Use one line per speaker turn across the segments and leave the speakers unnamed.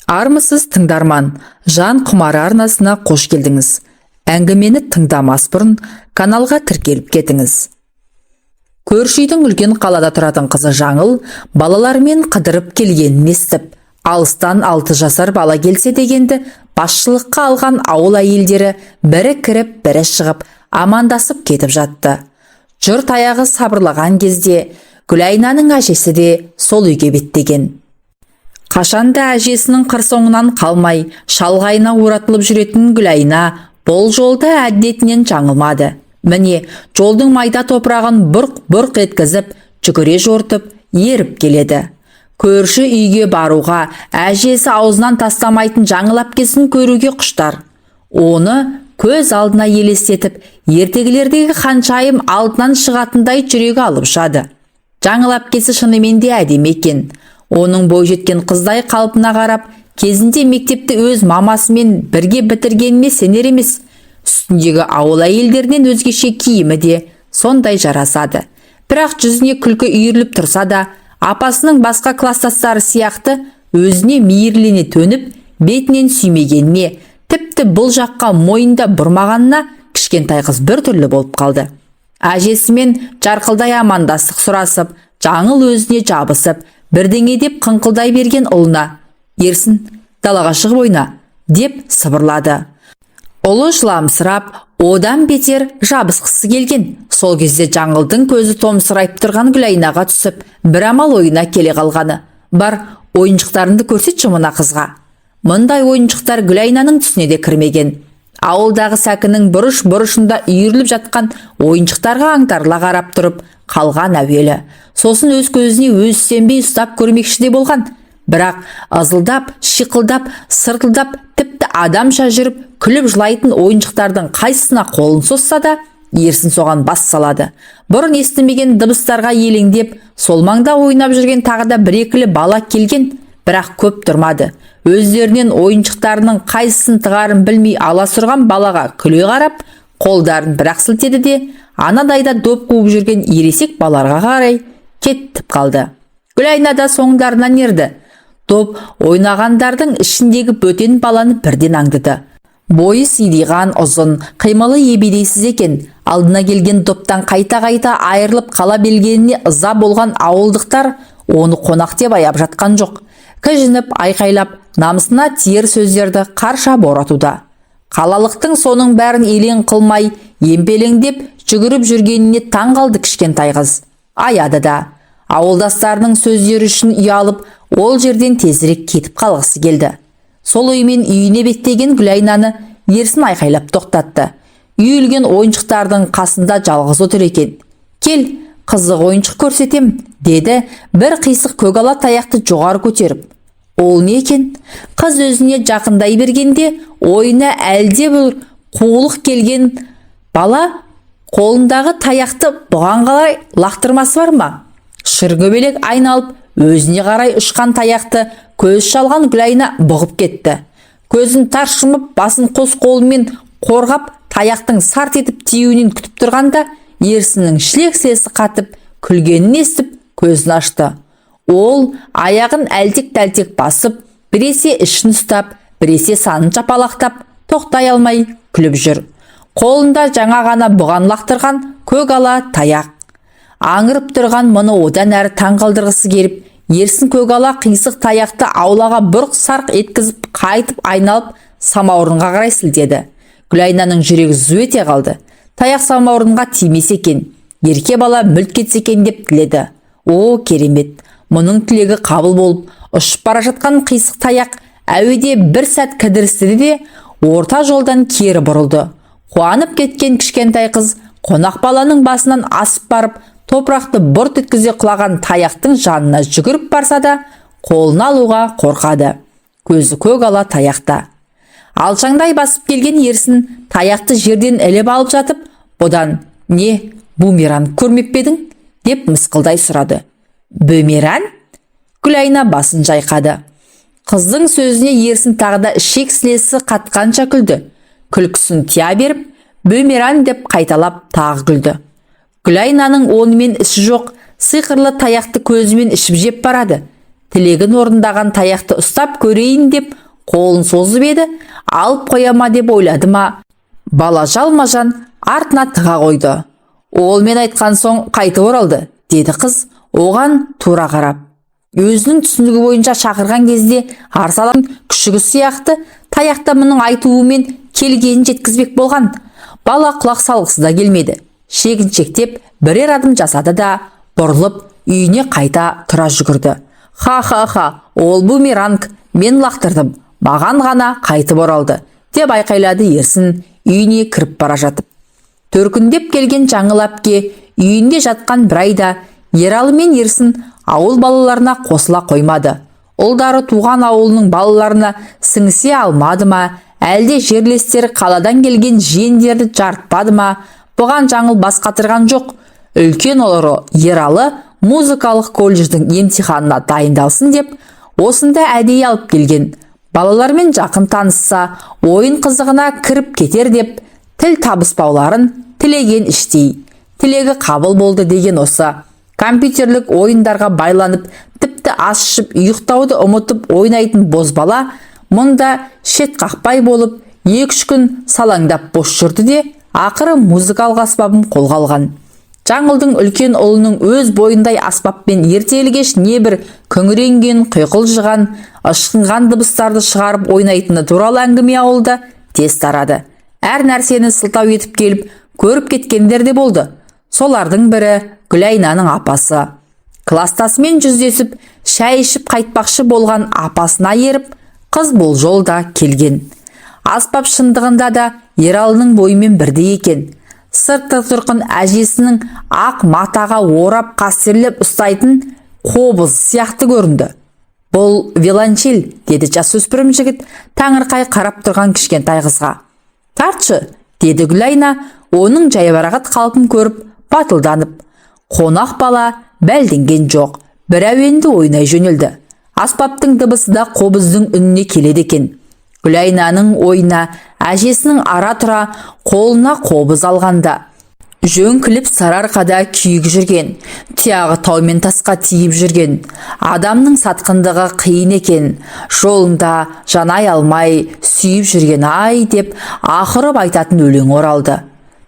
Армысыз, тыңдарман! Жан құмары арнасына қош келдіңіз. Әңгімені тыңдамас бұрын каналға тіркеліп кетіңіз. Көрші үйдің үлкен қалада тұратын қызы Жаңыл балаларымен қыдырып келгенін естіп, алыстан 6 жасар бала келсе дегенді басшылыққа алған ауыл әйелдері бірі кіріп, бірі шығып, амандасып кетіп жатты. Жұрт аяғы сабырлаған кезде Гүлайнаның әжесі де сол үйге беттеген. Қашанда әжесінің қыр соңынан қалмай, шалғайына оратылып жүретін Гүлайна бұл жолда әдетінен жаңылмады. Міне, жолдың майда топырағын бұрқ-бұрқ еткізіп, жүгіре жортып, еріп келеді. Көрші үйге баруға әжесі аузынан тастамайтын Жаңыл әпкесін көруге құштар. Оны көз алдына елестетіп, ертегілердегі ханшайым алдынан шығатындай жүрегі алып ұшады. Жаңыл әпкесі шынымен де әдемі екен. Оның бойжеткен қыздай қалпына қарап, кезінде мектепті өз мамасымен бірге бітіргеніне сенер емес. Үстіндегі ауыл әйелдерінен өзгеше киімі де сондай жарасады. Бірақ жүзіне күлкі үйіріліп тұрса да, апасының басқа кластастары сияқты өзіне мейірлене төніп, бетінен сүймегеніне, тіпті бұл жаққа мойында бұрмағанына кішкентай қыз біртүрлі болып қалды. Әжесімен жарқылдай амандастық сұрасып, Жаңыл өзіне жабысып, бірдеңе деп қыңқылдай берген ұлына: «Ерсін, далаға шығып ойна», – деп сыбырлады. Ұлы жыламсырап, одан бетер жабысқысы келген. Сол кезде Жаңылдың көзі томсырайып тұрған Гүлайнаға түсіп, бір амал ойына келе қалғаны: «Бар, ойыншықтарыңды көрсетші мына қызға». Мұндай ойыншықтар Гүлайнаның түсіне де кірмеген. Ауылдағы сәкінің бұрыш-бұрышында үйіріліп жатқан ойыншықтарға аңтарыла қарап тұрып қалған әуелі. Сосын өз көзіне өз сенбей ұстап көрмекші де болған. Бірақ ызылдап, шиқылдап, сыртылдап, тіпті адамша жүріп, күліп жылайтын ойыншықтардың қайсысына қолын созса да, Ерсін соған бас салады. Бұрын естімеген дыбыстарға елеңдеп, сол маңда ойнап жүрген тағы да бір-екілі бала келген, бірақ көп тұрмады. Өздерінен ойыншықтарының қайсысын тығарын білмей аласұрған балаға күле қарап, қолдарын бір-ақ сілтеді де, анадайда доп қуып жүрген ересек балаларға қарай кетіп қалды. Гүлайна да соңдарынан ерді. Доп ойнағандардың ішіндегі бөтен баланы бірден аңдыды. Бойы сидиған ұзын, қимылы ебедейсіз екен. Алдына келген доптан қайта-қайта айырылып қала бергеніне ыза болған ауылдықтар оны қонақ деп аяп жатқан жоқ. Кіжініп, айқайлап, намысына тиер сөздерді қарша боратуда. Қалалықтың соның бәрін елең қылмай, емпелеңдеп жүгіріп жүргеніне таң қалды кішкентай қыз. Аяды да. Ауылдастарының сөздері үшін ұялып, ол жерден тезірек кетіп қалғысы келді. Сол оймен үйіне беттеген Гүлайнаны Ерсін айқайлап тоқтатты. Үйілген ойыншықтардың қасында жалғыз отыр екен. «Кел, қызық ойыншық көрсетем», – деді бір қисық көгала таяқты жоғары көтеріп. Ол не екен? Қыз өзіне жақындай бергенде ойына әлде бір қулық келген бала қолындағы таяқты бұған қалай лақтырмасы бар ма? Шыргөбелек айналып, өзіне қарай ұшқан таяқты көз шалған Гүлайна бұғып кетті. Көзін тарс жұмып, басын қос қолымен қорғап, таяқтың сарт етіп тиюінен күтіп тұрғанда, Ерсіннің шілек-сілесі қатып күлгенін естіп, көзін ашты. Ол аяғын әлтек-тәлтек басып, біресе ішін ұстап, біресе санын жапалақтап, тоқтай алмай күліп жүр. Қолында жаңа ғана бұған лақтырған көк ала таяқ. Аңырып тұрған мұны одан әрі таң қалдырғысы келіп, Ерсін көк ала қисық таяқты аулаға бұрқ-сарқ еткізіп, қайтып айналып, самаурынға қарай сілтеді. Гүлайнаның жүрегі зу ете қалды. Таяқ самаурынға тимесе екен, ерке бала мүлт кетсе екен деп тіледі. О, керемет! Мұның тілегі қабыл болып, ұшып бара жатқан қисық таяқ әуеде бір сәт кідірісті де, орта жолдан кері бұрылды. Қуанып кеткен кішкентай қыз қонақ баланың басынан асып барып, топырақты бұрт еткізе құлаған таяқтың жанына жүгіріп барса да, қолына алуға қорқады. Көзі көк ала таяқта. Алшаңдай басып келген Ерсін таяқты жерден іліп алып жатып, «Бұдан не, бумеранг көрмеп пе едің?» деп мысқылдай сұрады. «Бумеранг?» Гүлайна басын жайқады. Қыздың сөзіне Ерсін тағы да ішек-сілесі қатқанша күлді. Күлкісін тия беріп, «бумеранг» деп қайталап тағы күлді. Гүлайнаның онымен ісі жоқ, сиқырлы таяқты көзімен ішіп жеп барады. Тілегін орындаған таяқты ұстап көрейін деп қолын созып еді, алып қоя ма деп ойлады ма, бала жалма-жан артына тыға қойды. Ол мен айтқан соң қайтып оралды, деді қыз оған тура қарап. Өзінің түсінігі бойынша шақырған кезде Арсалан күшігі сияқты таяқта мұның айтуымен келгенін жеткізбек болған. Бала құлақ салғысы да келмеді. Шегіншектеп бірер адым жасады да, бұрылып үйіне қайта тұра жүгірді. Ха-ха-ха, ол бумеранг, мен лақтырдым, маған ғана қайтып оралды, деп айқайлады Ерсін үйіне кіріп бара жатып. Төркіндеп келген Жаңыл әпке үйінде жатқан бір айда Ералы мен Ерсін ауыл балаларына қосыла қоймады. Ұлдары туған ауылының балаларына сіңісе алмады ма, әлде жерлестері қаладан келген жиендерді жарытпады ма, бұған Жаңыл бас қатырған жоқ. Үлкен ұлы Ералы музыкалық колледждің емтиханына дайындалсын деп осында әдейі алып келген. Балалармен жақын танысса, ойын қызығына кіріп кетер деп тіл табыспауларын тілеген іштей. Тілегі қабыл болды деген осы. Компьютерлік ойындарға байланып, тіпті ас ішіп ұйықтауды ұмытып ойнайтын бозбала мұнда шет қақпай болып, 2-3 күн салаңдап бос жүрді де, ақыры музыкалық аспабын қолға алған. Жаңылдың үлкен ұлының өз бойындай аспаппен ертелі-кеш небір күңіренген, құйқылжыған, ышқынған дыбыстарды шығарып ойнайтыны туралы әңгіме ауылда тез тарады. Әр нәрсені сылтау етіп келіп, көріп кеткендер де болды. Солардың бірі Гүлайнаның апасы. Кластасымен жүздесіп, шай ішіп қайтпақшы болған апасына еріп, қыз бұл жолда келген. Аспап шындығында да Ералының бойымен бірдей екен. Сырты тұрқын әжесінің ақ матаға орап қастерлеп ұстайтын қобыз сияқты көрінді. Бұл виолончель, деді жасөспірім жігіт таңырқай қарап тұрған кішкентай қызға. Тартшы, деді Гүлайна, оның жайбарақат қалпын көріп, батылданып. Қонақ бала бәлденген жоқ, бір әуенді ойнай жөнелді. Аспаптың дыбысы да қобыздың үніне келеді екен. Гүлайнаның ойына әжесінің ара-тұра қолына қобыз алғанда жөңкіліп Сарыарқада күйік жүрген, тұяғы тау мен тасқа тиіп жүрген, адамның сатқындығы қиын екен, жолында жанай алмай сүйіп жүрген ай деп ақырып айтатын өлең оралды.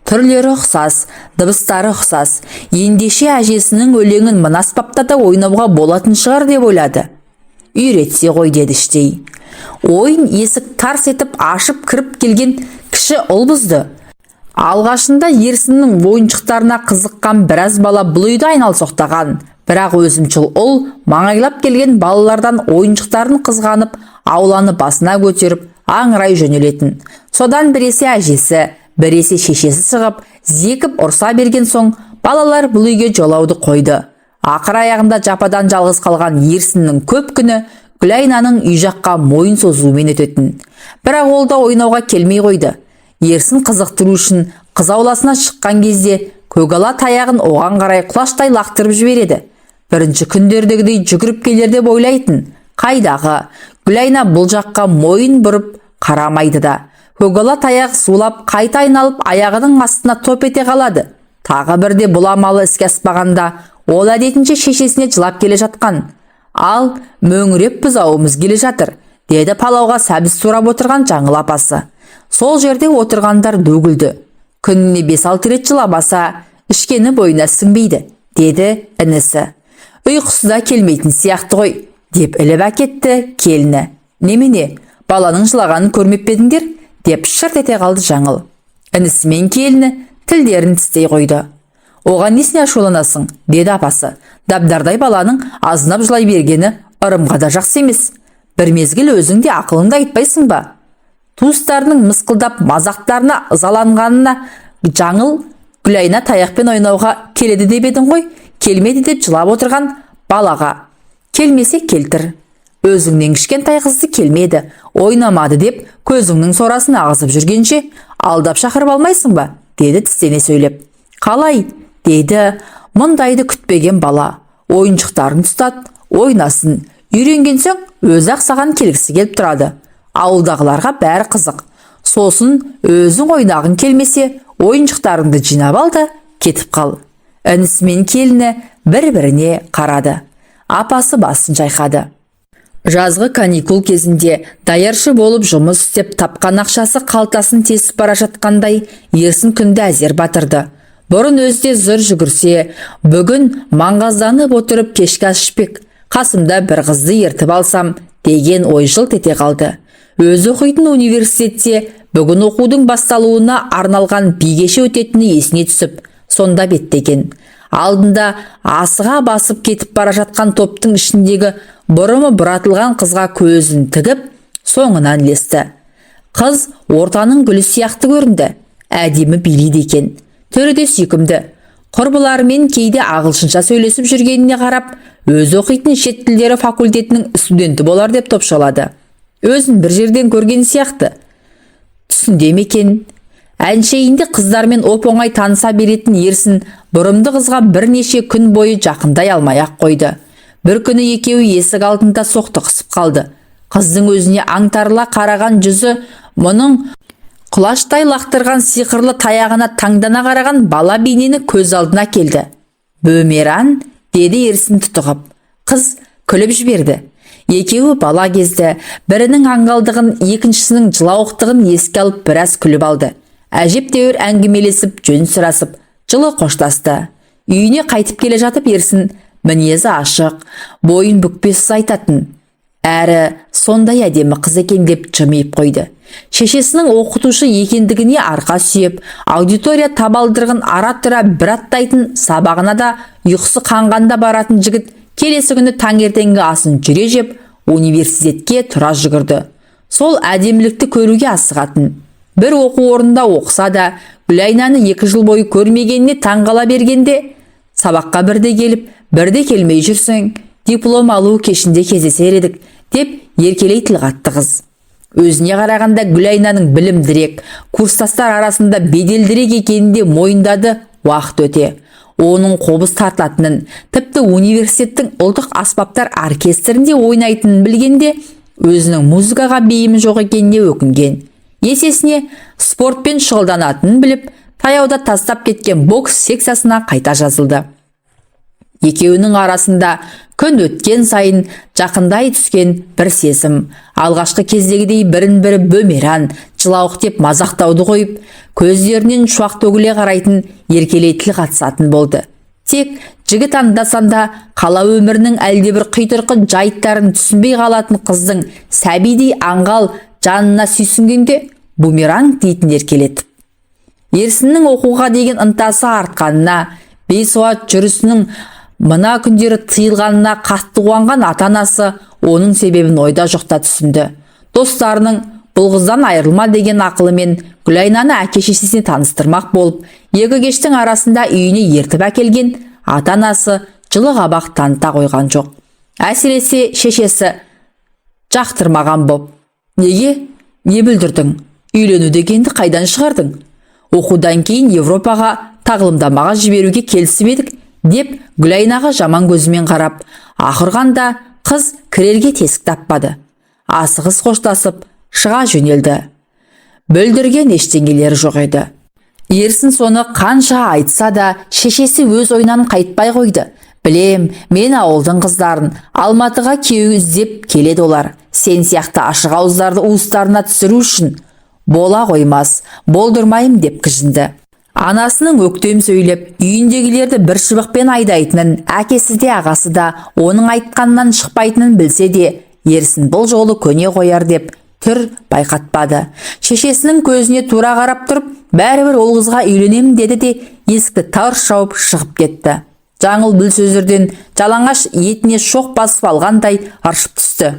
Түрлері ұқсас, дыбыстары ұқсас. Ендеше әжесінің өлеңін мына аспапта да ойнауға болатын шығар деп ойлады. Үйретсе ғой деді іштей. Ойын есік тарс етіп ашып кіріп келген кіші ұл бұзды. Алғашында Ерсіннің ойыншықтарына қызыққан біраз бала бұл үйді айналсоқтаған. Бірақ өзімшіл ұл маңайлап келген балалардан ойыншықтарын қызғанып, ауланы басына көтеріп, аңырай жөнелетін. Содан біресе әжесі, біресе шешесі шығып, зекіп ұрса берген соң, балалар бұл үйге жолауды қойды. Ақыр аяғында жападан жалғыз қалған Ерсіннің көп күні Гүлайнаның үй жаққа мойын созуымен өтетін. Бірақ ол да ойнауға келмей қойды. Ерсін қызықтыру үшін қыз ауласына шыққан кезде көгала таяғын оған қарай құлаштай лақтырып жібереді. Бірінші күндердегідей жүгіріп келер деп ойлайтын. Қайдағы, Гүлайна бұл жаққа мойын бұрып қарамайды да. Көгала таяқ сулап қайта айналып аяғының астына топ ете қалады. Тағы бірде бұл амалы іске аспағанда ол әдетінше шешесіне жылап келе жатқан. Ал, мөңіреп бұзауымыз келе жатыр, деді палауға сәбіз турап отырған Жаңыл апасы. Сол жерде отырғандар ду күлді. Күніне 5-6 рет жыламаса, ішкені бойына сіңбейді, деді інісі. Ұйқысы да келмейтін сияқты ғой, деп іліп әкетті келіні. Немене, баланың жылағанын көрмеп пе едіңдер, деп шырт ете қалды Жаңыл. Інісі мен келіні тілдерін тістей қойды. Оған несіне ашуланасың, деді апасы. Дабдардай баланың азынап жылай бергені ырымға да жақсы емес. Бір мезгіл өзің де ақылыңды айтпайсың ба? Туыстарының мысқылдап мазақтарына ызаланғанына Жаңыл Гүлайна таяқпен ойнауға келеді деп едің ғой, келмеді деп жылап отырған балаға. Келмесе келтір. Өзіңнен кішкентай қызды келмеді, ойнамады деп көзіңнің сорасын ағызып жүргенше алдап шақырып алмайсың ба? Деді тістене сөйлеп. Қалай? Деді мұндайды күтпеген бала. Ойыншықтарын ұстат, ойнасын. Үйренген соң өзі-ақ саған келгісі келіп тұрады. Ауылдағыларға бәрі қызық. Сосын өзің ойнағың келмесе, ойыншықтарыңды жинап ал да кетіп қал. Інісі мен келіні бір-біріне қарады. Апасы басын шайқады. Жазғы каникул кезінде даяршы болып жұмыс істеп тапқан ақшасы қалтасын тесіп бара жатқандай, Ерсін күнді әзер батырды. Бұрын өзі де зыр жүгірсе, бүгін маңғазданып отырып кешкі ас ішпек. Қасымда бір қызды ертіп алсам деген ой жылт ете қалды. Өзі оқитын университетте бүгін оқудың басталуына арналған би кеше өтетіні есіне түсіп, сонда беттеген. Алдында асыға басып кетіп бара жатқан топтың ішіндегі бұрымы бұратылған қызға көзін тігіп, соңынан ілесті. Қыз ортаның гүлі сияқты көрінді. Әдемі билейді екен. Түрі де сүйкімді. Құрбыларымен кейде ағылшынша сөйлесіп жүргеніне қарап, өзі оқитын шет тілдері факультетінің студенті болар деп топшылады. Өзін бір жерден көрген сияқты. Түсінде ме екен? Әншейінде қыздармен оп-оңай таныса беретін Ерсін бұрымды қызға бірнеше күн бойы жақындай алмай-ақ қойды. Бір күні екеуі есік алдында соқтығысып қалды. Қыздың өзіне аңтарыла қараған жүзі мұның құлаштай лақтырған сиқырлы таяғына таңдана қараған бала бейнені көз алдына келді. «Бөмеран», деді Ерсін тұтығып. Қыз күліп жіберді. Екеуі бала кезді бірінің аңғалдығын, екіншісінің жылауықтығын еске алып біраз күліп алды. Әжептәуір әңгімелесіп, жөн сұрасып, жылы қоштасты. Үйіне қайтып келе жатып Ерсін мінезі ашық, бойын бүкпесіз айтатын, әрі сондай әдемі қыз екен деп жымиып қойды. Шешесінің оқытушы екендігіне арқа сүйеп, аудитория табалдырығын ара-тұра бір аттайтын, сабағына да ұйқысы қанғанда баратын жігіт келесі күні таңертеңгі асын жүре жеп, университетке тұра жүгірді. Сол әдемілікті көруге асығатын. Бір оқу орнында оқыса да, Гүлайнаны 2 жыл бойы көрмегеніне таңғала бергенде, сабаққа бірде келіп, бірде келмей жүрсең, диплом алу кешінде кездесер едік, деп еркелей тіл қатты қыз. Өзіне қарағанда Гүлайнаның білімдірек, курстастар арасында беделдірек екенін де мойындады уақыт өте. Оның қобыз тартатынын, тіпті университеттің ұлттық аспаптар оркестрінде ойнайтынын білгенде, өзінің музыкаға бейімі жоқ екеніне өкінген. Есесіне спортпен шұғылданатынын біліп, таяуда тастап кеткен бокс секциясына қайта жазылды. Екеуінің арасында күн өткен сайын жақындай түскен бір сезім, алғашқы кездегідей бірін-бірі бөмеран, жылауық деп мазақтауды қойып, көздерінен шуақ төгіле қарайтын еркелей тіл қатысатын болды. Тек жігіт анда-санда қала өмірінің әлдебір қитұрқы жайттарын түсінбей қалатын қыздың сәбидей аңғал жанына сүйсінгенде бумеранг дейтін еркелетіп. Ерсіннің оқуға деген ынтасы артқанына, бейсуат жүрісінің мына күндері тыйылғанына қатты қуанған ата-анасы оның себебін ойда жоқта түсінді. Достарының бұл қыздан айырылма деген ақылымен Гүлайнаны әке-шешесіне таныстырмақ болып, екі кештің арасында үйіне ертіп әкелген ата-анасы жылы қабақ таныта қойған жоқ. Әсіресе шешесі жақтырмаған боп, «Неге? Не бүлдірдің? Үйлену дегенді қайдан шығардың? Оқудан кейін Европаға тағылымдамаға жіберуге келісіп едік», деп Гүлайнаға жаман көзімен қарап, ақырғанда қыз кірерге тесік таппады. Асығыс қоштасып, шыға жөнелді. Бүлдірген ештеңелері жоқ еді. Ерсін соны қанша айтса да, шешесі өз ойынан қайтпай қойды. Білем, мен ауылдың қыздарын Алматыға күйеу іздеп келеді олар. Сен сияқты ашық ауыздарды уыстарына түсіру үшін бола қоймас, болдырмаймын деп кіжінді. Анасының өктем сөйлеп, үйіндегілерді бір шыбықпен айдайтынын, әкесі де ағасы да оның айтқанынан шықпайтынын білсе де, Ерсін бұл жолы көне қояр деп түр байқатпады. Шешесінің көзіне тура қарап тұрып, бәрібір ол қызға үйленемін деді де, есікті тарс жауып шығып кетті. Жаңыл бұл сөздерден жалаңаш етіне шоқ басып алғандай ыршып түсті.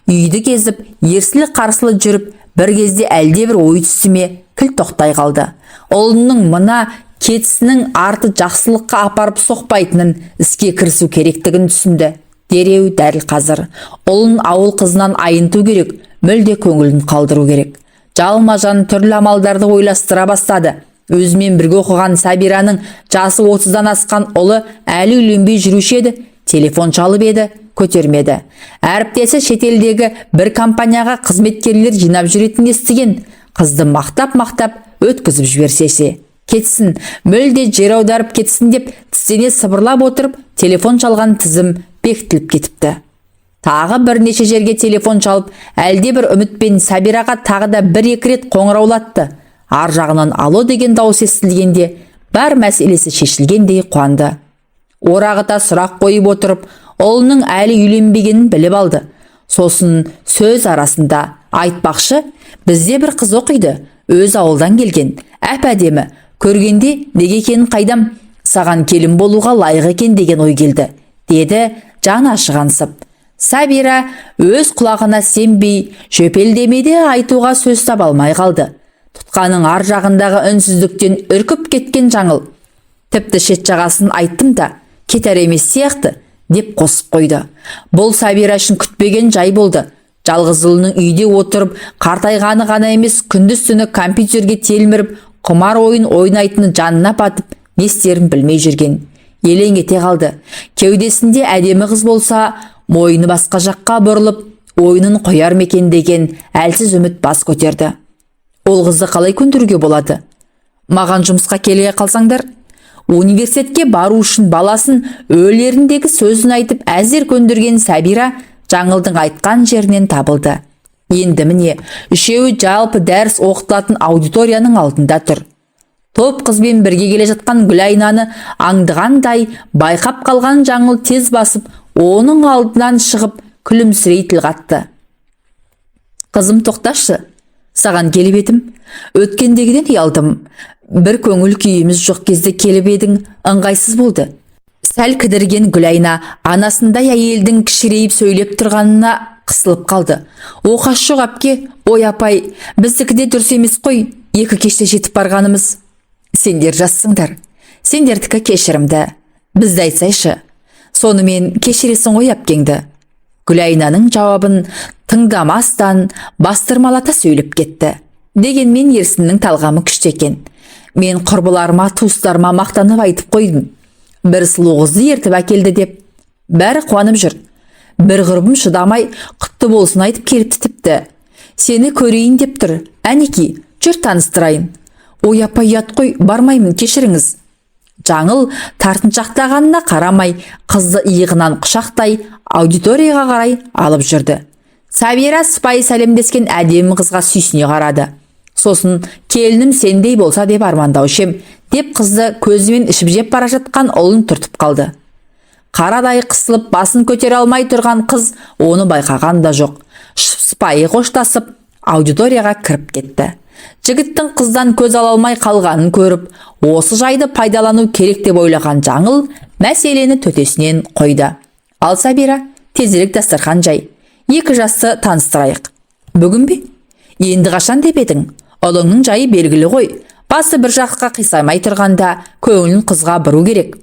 Үйді кезіп, ерсілі-қарсылы жүріп, бір кезде әлдебір ой түсті ме, кіл тоқтай қалды. Ұлының мына кетісінің арты жақсылыққа апарып соқпайтынын, іске кірісу керектігін түсінді. Дереу дәл қазір ұлын ауыл қызынан айынту керек, мүлде көңілін қалдыру керек. Жалма-жан түрлі амалдарды ойластыра бастады. Өзімен бірге оқыған Сабираның жасы 30-дан асқан ұлы әлі үйленбей жүруші еді. Телефон шалып еді, көтермеді. Әріптесі шетелдегі бір компанияға қызметкерлер жинап жүретінін естіген. Қызды мақтап-мақтап өткізіп жіберсесе, кетсін, мүлде жер аударып кетсін деп тістене сыбырлап отырып, телефон шалған тізім бекітіліп кетіпті. Тағы бірнеше жерге телефон шалып, әлде бір үмітпен Сәбираға тағы да бір-екі рет қоңыраулатты. Ар жағынан «алло» деген дауыс естілгенде бар мәселесі шешілгендей қуанды. Орағыта сұрақ қойып отырып, ұлының әлі үйленбегенін біліп алды. Сосын сөз арасында: «Айтпақшы, бізде бір қыз оқиды, өз ауылдан келген, әп әдемі. Көргенде неге екенін қайдам, саған келін болуға лайық екен деген ой келді», – деді жан ашығансып. Сәбира өз құлағына сенбей, жөпелдемеде айтуға сөз таба алмай қалды. Тұтқаның ар жағындағы үнсіздіктен үркіп кеткен Жаңыл: «Тіпті шет жағасын айттым да, кетер емес сияқты», – деп қосып қойды. Бұл Сәбира үшін күтпеген жай болды. Жалғыз ұлының үйде отырып қартайғаны ғана емес, күндіз түні компьютерге телміріп, құмар ойын ойнайтыны жанына батып, не істерін білмей жүрген. Елең ете қалды. Кеудесінде әдемі қыз болса, мойыны басқа жаққа бұрылып, ойынын қояр ма екен деген әлсіз үміт бас көтерді. Ол қызды қалай көндіруге болады? «Маған жұмысқа келе қалсаңдар». Университетке бару үшін баласын өлеріндегі сөзін айтып әзер көндірген Сәбира Жаңылдың айтқан жерінен табылды. Енді міне, үшеуі жалпы дәріс оқытылатын аудиторияның алдында тұр. Топ қызбен бірге келе жатқан Гүлайнаны аңдығандай байқап қалған Жаңыл тез басып, оның алдынан шығып, күлімсірей тіл қатты: «Қызым, тоқташы, саған келіп едім. Өткендегіден ұялдым. Бір көңіл күйіміз жоқ кезде келіп едің, ыңғайсыз болды». Сәл кідірген Гүлайна анасындай әйелдің кішірейіп сөйлеп тұрғанына қысылып қалды. «Оқасы жоқ, әпке, ой, апай, біздікі де дұрыс емес қой, екі кеште жетіп барғанымыз». «Сендер жассыңдар, сендердікі кешірімді. Бізді айтсайшы. Сонымен кешіресің ғой әпкеңді?» Гүлайнаның жауабын тыңдамастан бастырмалата сөйлеп кетті. Дегенмен Ерсіннің талғамы күшті екен. «Мен құрбыларыма, туыстарыма мақтанып айтып қойдым, бір сұлу қызды ертіп әкелді деп. Бәрі қуанып жүр. Бір құрбым шыдамай құтты болсын айтып келіпті тіпті. Сені көрейін деп тұр. Әнеки, жүр, таныстырайын». «Ой, апай, ұят қой, бармаймын, кешіріңіз». Жаңыл тартыншақтағанына қарамай, қызды иығынан құшақтай аудиторияға қарай алып жүрді. Сәбира сыпайы сәлемдескен әдемі қызға сүйсіне қарады. Сосын «Келінім сендей болса деп армандаушы ем», – деп қызды көзімен ішіп жеп бара жатқан ұлын түртіп қалды. Қарадай қысылып, басын көтере алмай тұрған қыз оны байқаған да жоқ. Сыпайы қоштасып, аудиторияға кіріп кетті. Жігіттің қыздан көз ала алмай қалғанын көріп, осы жайды пайдалану керек деп ойлаған Жаңыл мәселені төтесінен қойды: «Ал, Сәбира, тезірек дастархан жай, екі жасты таныстырайық». «Бүгін бе? Енді қашан деп едің? Ұлыңның жайы белгілі ғой. Басы бір жаққа қисаймай тұрғанда көңілін қызға бұру керек».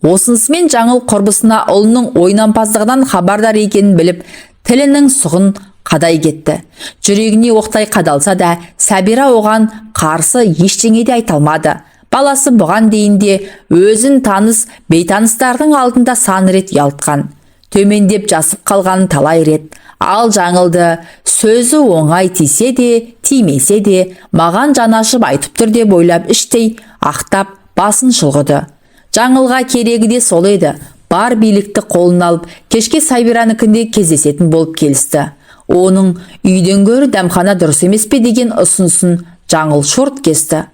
Осынысымен Жаңыл құрбысына ұлының ойнампаздығынан хабардар екенін біліп, тілінің сұғын қадай кетті. Жүрегіне оқтай қадалса да, Сәбира оған қарсы ештеңе де айта алмады. Баласы бұған дейін де өзін таныс бейтаныстардың алдында сан рет ұялтқан, төмендеп жасып қалғанын талай рет. Ал Жаңылды сөзі оңай тисе де, тимесе де, маған жаны ашып айтып тұр деп ойлап, іштей ақтап, басын шұлғыды. Жаңылға керегі де сол еді. Бар билікті қолына алып, кешке Сәбиранікінде кездесетін болып келісті. Оның үйден гөрі дәмхана дұрыс емес пе деген ұсынысын Жаңыл шорт кесті: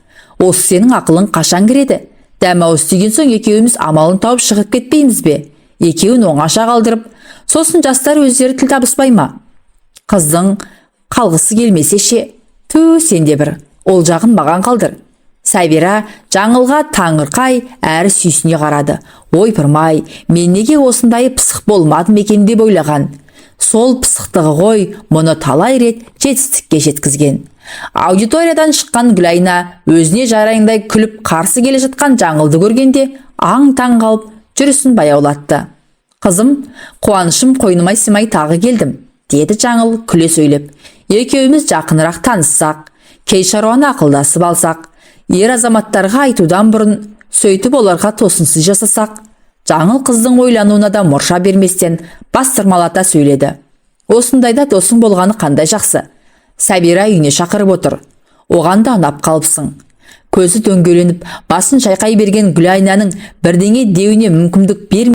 «Осы сенің ақылың қашан кіреді? Дәм ауыз тиген соң екеуіміз амалын тауып шығып кетпейміз бе? Екеуін оңаша қалдырып, сосын жастар өздері тіл табыспай ма? Қыздың қалғысы келмесе ше? Ту, сен де бір, ол жағын маған қалдыр». Сәбира Жаңылға таңырқай әрі сүйсіне қарады. Ойпырмай, мен неге осындай пысық болмадым екен деп ойлаған. Сол пысықтығы ғой мұны талай рет жетістікке жеткізген. Аудиториядан шыққан Гүлайна өзіне жайраңдай күліп қарсы келе жатқан Жаңылды көргенде аң таң қалып, жүрісін баяулатты. «Қызым, қуанышым қойныма сыймай тағы келдім», – деді Жаңыл күле сөйлеп. «Екеуміз жақынырақ таныссақ, кей шаруаны ақылдасып алсақ, ер азаматтарға айтудан бұрын сөйтіп оларға тосынсыз жасасақ». Жаңыл қыздың ойлануына да мұрша берместен бастырмалата сөйледі: «Осындайда досың болғаны қандай жақсы. Сәбира үйіне шақырып отыр. Оған да ұнап қалыпсың». Көзі дөңгеленіп, басын шайқай берген Гүлайнаның бірдеңе деуіне мүмкіндік бермей